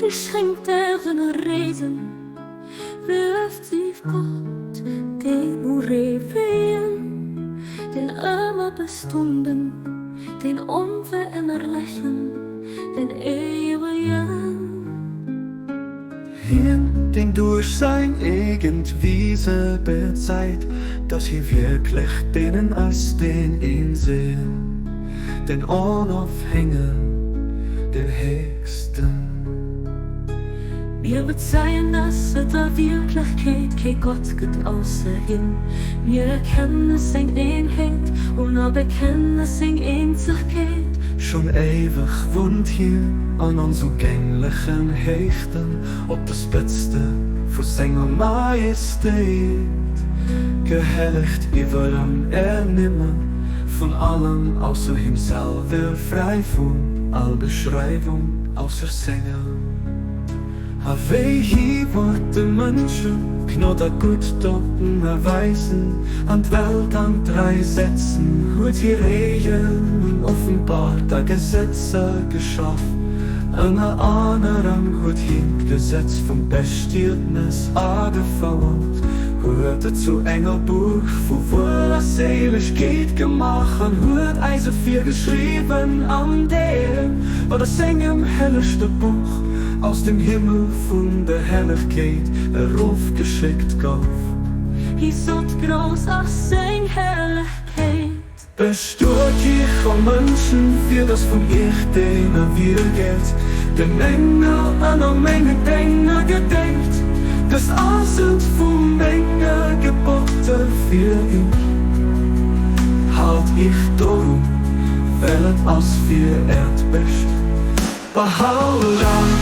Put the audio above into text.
Wie schränkt deren Reden, wirft sie Gott den Ureweien, den ëmmer bestonden, den onverännerlechen, den éiwegen. Hien, deen duerch säin eegent Wiese bezeit, datt hie wierklech deenen ass, deen een sinn, den Onofhängen, den Héchsten. Mir bezeien, dass et a Wierklechkeet kee Gott gëtt ausser him. Mir erkenne seng Eenheet un a bekenne seng Eenzegkeet. Schonn éiweg wunnt hien an onzougänglechen Héichten, op de Spëtzte vu senger Majestéit, gehellegt iwwer an ernimmen vun allem ausser him selwer, fräi vun all Beschreiwung ausser senger. A wéi hie wollt de Mënsche Gnod a gutt Doten erweisen an d'Welt an d'Rei setzen, huet hie Regeln un offenbart a Gesetzer geschaf. Ënner anerem huet hien d'Gesetz vum Bestietnes agefouert, huet et zu enger Buch vu Wuel a Séilegkeet gemaach an huet eis et virgeschriwwen an deem, wat a sengem hellegste Buch aus dem Himmel vun der Herrlechkeet erofgeschéckt gouf. Hie sot, Grouss ass seng Herrlechkeet. Bestuet iech, o Mënschen, fir dass vun iech deen erwielgelt, de menger an a menge Dénger gedenkt. Dëst ass et vu menge Geboter fir iech, Haalt iech dorun, well et ass fir äert Bescht. Bahâ'u'llâh.